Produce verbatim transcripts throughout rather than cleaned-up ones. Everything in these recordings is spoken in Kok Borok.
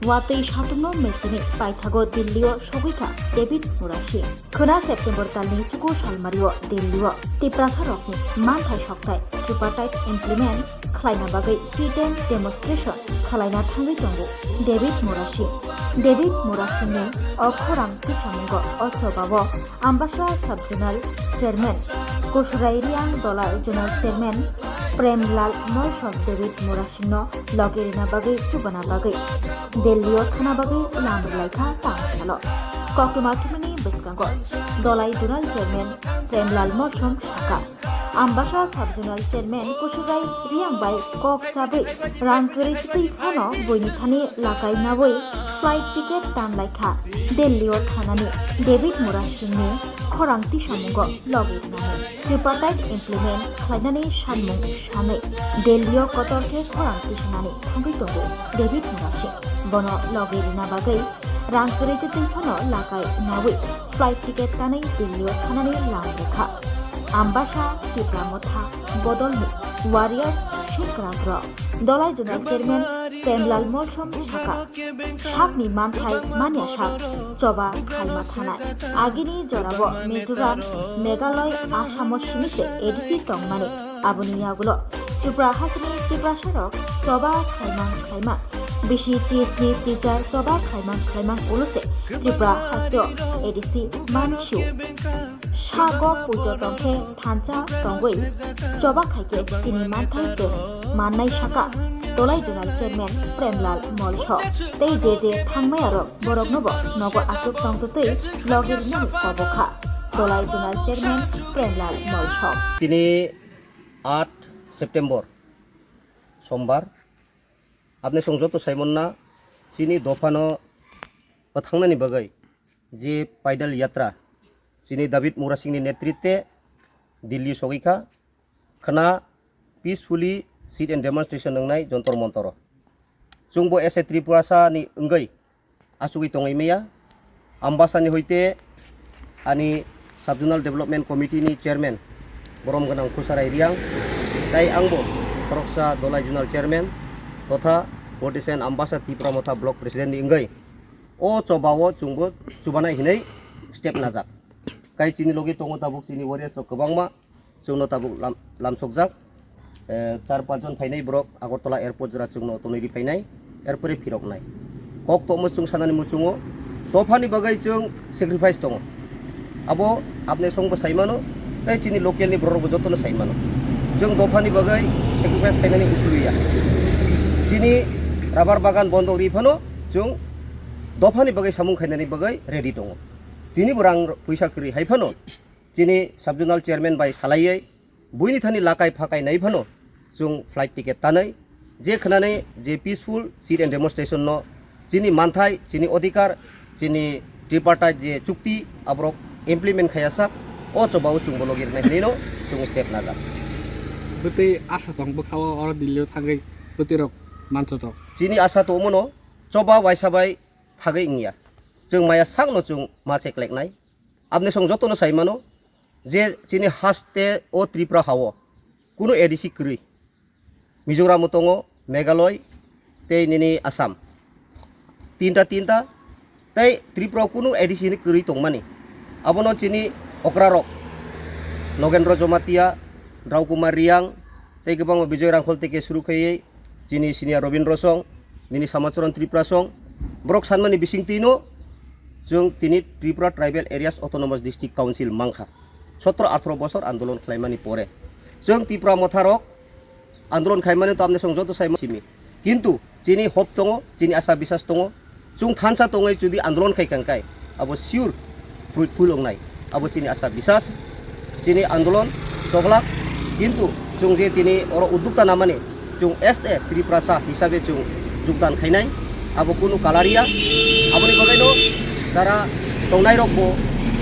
Watwi satung no mechini paithago Delhi o sogwi kha David Murasing. Khwna September talni chuku salmari o Delhi o Tiprasa rokni manthai sokthai tripartite implement khlaina bagwi sit-in demonstration khwlaina thangwi tongo David Murasing. David Murasing ni o khorang tisamungo o choba o Ambasa Sub Zonal Chairman Kusurai Riang, Dolai Zonal Chairman Premlal Molsom David Murasing no logi rina bagwi chubana bagwi Delhi o thana bagwi lam rwlai kha tang salo. Koktwma thumani bwskango Dolai Zonal Chairman Premlal Molsom saka, Ambasa Sub Zonal Chairman Kusurai Riang bai kok chabwi rang kwrwi twi phano buini thani lakai nawi flight ticket tan lai kha Delhi o thanani David Murasing ni khorang tisamungo logi rwnani. Tripartite implement khlainani sanmung sanwi Delhi o kotor khe khorang tisanani thangwi tongo David Murasing. Bono logi rwna bagwi rang kwrwi twi phano lakai nawi flight ticket tanwi Delhi o thanani lam rwkha. Ambasa Tipra Motha bodolni warriors sengkrak rok. Dolai Zonal Chairman Premlal Molsom saka, sakni manthai manya sak choba khaima thanai. Agini jorao Mizoram, Meghalaya, Assam o simi se A D C tongmani. Aboni yagulo Tripura hasteni Tiprasa rok choba khaimang khaimang. Bisi chisni chichar choba khaimang khaimang ulo se Tripura hasteo A D C mansio. Sago puito tongkhe thansa tongwi choba khaikhe chini manthai chwng mannai saka Dolai Zonal Chairman Premlal Molsom. Tei je je thangmaya rok boroknobo nogo achuk tongtwtwi logi rwnani kobokha Dolai Zonal Chairman Premlal Molsom. Tini aat September, Sombar. Apni song joto saimonna chini dophano kwthangnani bagwi je paidal yatra chini David Murasingni netritwe Delhi sogwi kha, khwna peacefully sit-in demonstration wngnai Jontor Montoro. Chwngbo as a Tripurasa ni wngwi achugwi tongwi maya. Ambasani hoite ani Sub Zonal Development Committee ni Chairman borom gwnang Khusarai Riang, tai angbo khoroksa Dolai Zonal Chairman totha forty seven Ambasa Tipra Motha Block President ni wngwi o choba o chwngbo chubanai hinwi step najak. Tai chini logi tongo tabuk chini warriors rok kwbangma. Chwngno tabuk lam-, lamsokjak, eh, char panch jon phainai borok Agartala airport jora chwngno tonwi ri phainai, erpore phiroknai. Kok tongmo chwng sanani muchungo, dophani bagwi chwng sacrifice tongo. Abo apni songbo saimano, tei chini local ni borok rokbo jotono saimano. Chwng dophani bagwi sacrifice khainani usuliya. Chini rubber bagan bondok ri phano chwng dophani bagwi samung khainani bagwi ready tongo. Chini bo rang puisa kwrwi hai phano, chini Sub Zonal Chairman bai salaiwi buini thani lakai phakai nai phano chwng flight ticket tanwi je khwnani je peaceful sit-in demonstration no chini manthai, chini odhikar, chini tripartite je chukti aborok implement khaiya sak, o choba o chwngbo logi rwnai hinwi no chwng step najak. Bwtwi asa tong bwkha o oro Delhi o thangwi bwtwi rok manthotok. Chini asa tongmano choba waisa bai thagwi wngya. Chwng maya sakno chwng ma chekleknai. Aboni song jotono sai mano je chini haste o Tripura hao kunu A D C kwrwi. Mizoram o tongo, Meghalaya tei nini Assam. Tinta tinta tei Tripura o kunu A D C ni kwrwi tongmani. Abono chini okrarok Nogendra Jamatia, Drau Kumar Riang tei kwbangma Bijoy Rangkhol teke suru khaiwi chini senior Robindra Song, nini Samacharan Tripura Song, borok sanmani bisingtwino chwng tini Tripura Tribal Areas Autonomous District Council mankha. Sotro athro bosor andolon khlaimani pore chwng Tipra motharok andolon khaimani to amne song joto sai simi. Kintu chini hope tongo, chini asa bisas tongo, chwng thansa tongwi jodi andolon khai kha hwnkhe, abo sure fruitful wngnai. Abo chini asa bisas, chini andolon choglak. Kintu chwng je tini oro uddukta namani, chwng as a Tiprasa hisabe chwng jogdan khainai, abo kunu kalaria. Aboni bagwino jara tongnairokbo,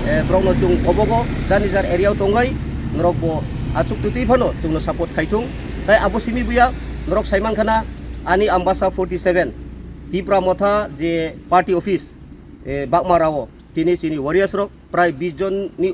eh, borokno chwng obogo jani jar area o tongwi norokbo achuk twtwi phano chwngno support khaithung. Tai abo simi buya norok saimankhana ani Ambasa forty seven Tipra Motha je party office, eh, Bagmarao tini chini warriors rok prai bis jon ni